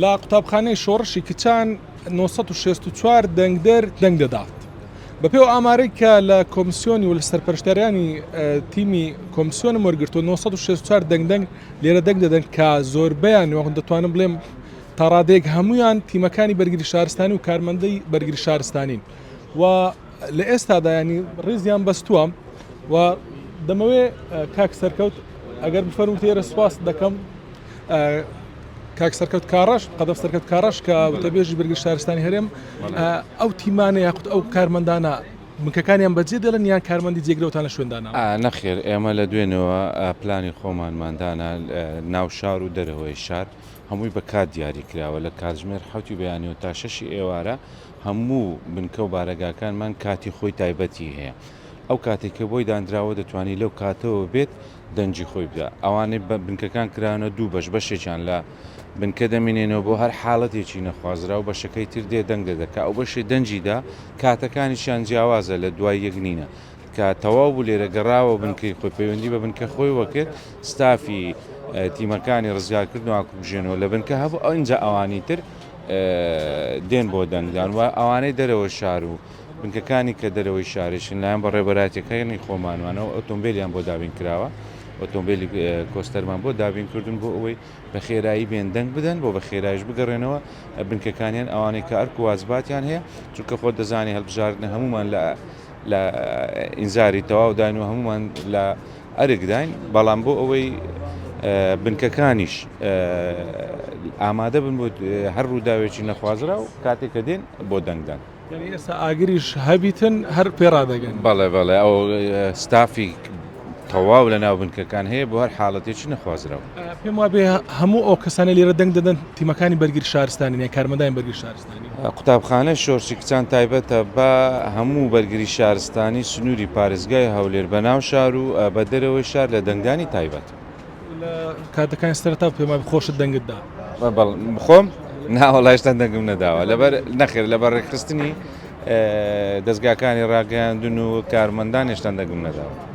لە قوتابخانەی شۆڕشی کچان 964 دەنگدەر دەنگ دەدات. بەپێی ئەو ئامارەی کە لە کۆمسیۆنی و لە سەرپەرشتیارانی تیمی کۆمسیۆنم وەرگرتووە 964 دەنگدەنگ لێرە دەنگ دەدەن کە زۆربەیان وەک دەتوانم بڵێم تا ڕادەیەک هەمویان تیمەکانی بەرگری شارستانی و کارمەندەی بەرگری شارستانین و لە ئێستادا ینی ڕیزیان بەستووە و دەمەوێ کاک سەرکەوت ئەگەر بفەرمووت ئێرە سوپاس دەکەم کاک سەرکەوت کاڕەش قەدەف سەرکەوت کاڕەش کە وتەبێژی بەرگری شارستانی هەرێم ئەو تیمانە یاخود ئەو کارمەندانە بنکەکانیان بەجێ دێڵن یان کارمەندی جێگرەوەتان لە شوێن داناوە؟ نەخێر ئێمە لە دوێنێوە پلانی خۆمانمان دانا ناو شار و دەرەوەی شار هەمووی بە کات دیاری کراوە لە کاتژمێر حەوتی بەیانیەوە تا شەشی ئێوارە هەموو بنکە و بارەگاکانمان کاتی خۆی تایبەتی هەیە ئەو کاتێک کە بۆی دانراوە دەتوانی لەو کاتەوە بێت دەنگی خۆی بدا ئەوانەی بە بنکەکان کراونە دوو بەش بەشێکیان لە بنکە دەمینێنەوە بۆ هەر حاڵەتێکی نەخوازراو بەشەکەی تر دێ دەنگ دەدە کە ئەو بەشێ دەنگی دا کاتەکانیشیان جیاوازە لە دوای یەک نینە کە تەواو بوو لێرە گەڕاوە بنکەی خۆی پەیوەندی بە بنکە خۆی وەکرد ستافی تیمەکانی ڕزگارکردن و ئاکوژێنەوە لە بنکە هەبوو ئەو ئەوانی تر دێن بۆ دەنگدان و ئەوانەی دەرەوە شار و بنکەکانی کە دەرەوەی شاریشن لایەن بەڕێوەبەرایەتیەکانی خۆمانوانەوە ئۆتۆمبیلیان بۆ دابین کراوە ئۆتۆمبیلی کۆستەرمان بۆ دابین کردون بۆ ئەوەی بە خێرایی بێن دەنگ بدەن بۆ بە خێرایش بگەڕێنەوە بنکەکانیان ئەوانەی کە ئەرک و وازباتیان هەیە چونکە خۆت دەزانی هەڵبژاردن هەمومان لە لە ئینزاری تەواوداین و هەمومان لە ئەرکداین بەڵام بۆ ئەوەی بنکەکانیش ئامادە بن بۆ هەر ڕووداوێکی نەخوازراو کاتێک کە دێن بۆ دەنگدان. یانی ئێستا ئاگریش هەبیتن هەر پێ ڕادەگەن. بەڵێ بەڵێ ئەو ستافی تەواو لە ناو بنکەکان هەیە بۆ هەر حاڵەتێکی نەخوازراو. پێم وابێ هەموو ئەو کەسانەی لێرە دەنگ دەدەن تیمەکانی بەرگری شارستانین یان کارمەندانی بەرگری شارستانین. قوتابخانەی شۆرشی کچان تایبەتە بە هەموو بەرگری شارستانی سنووری پارێزگای هەولێر بە ناو شار و بە دەرەوەی شار لە دەنگدانی تایبەت. لە کاتەکانی سەرەتا پێم وابێ خۆشت دەنگت دا. بەڵێ خۆم؟ نا وەڵا هێشتا دەنگم نەداوە لەبەر نەخێر لەبەر ڕێکخستنی دەزگاکانی ڕاگەیاندن و کارمەندان هێشتا دەنگم نەداوە.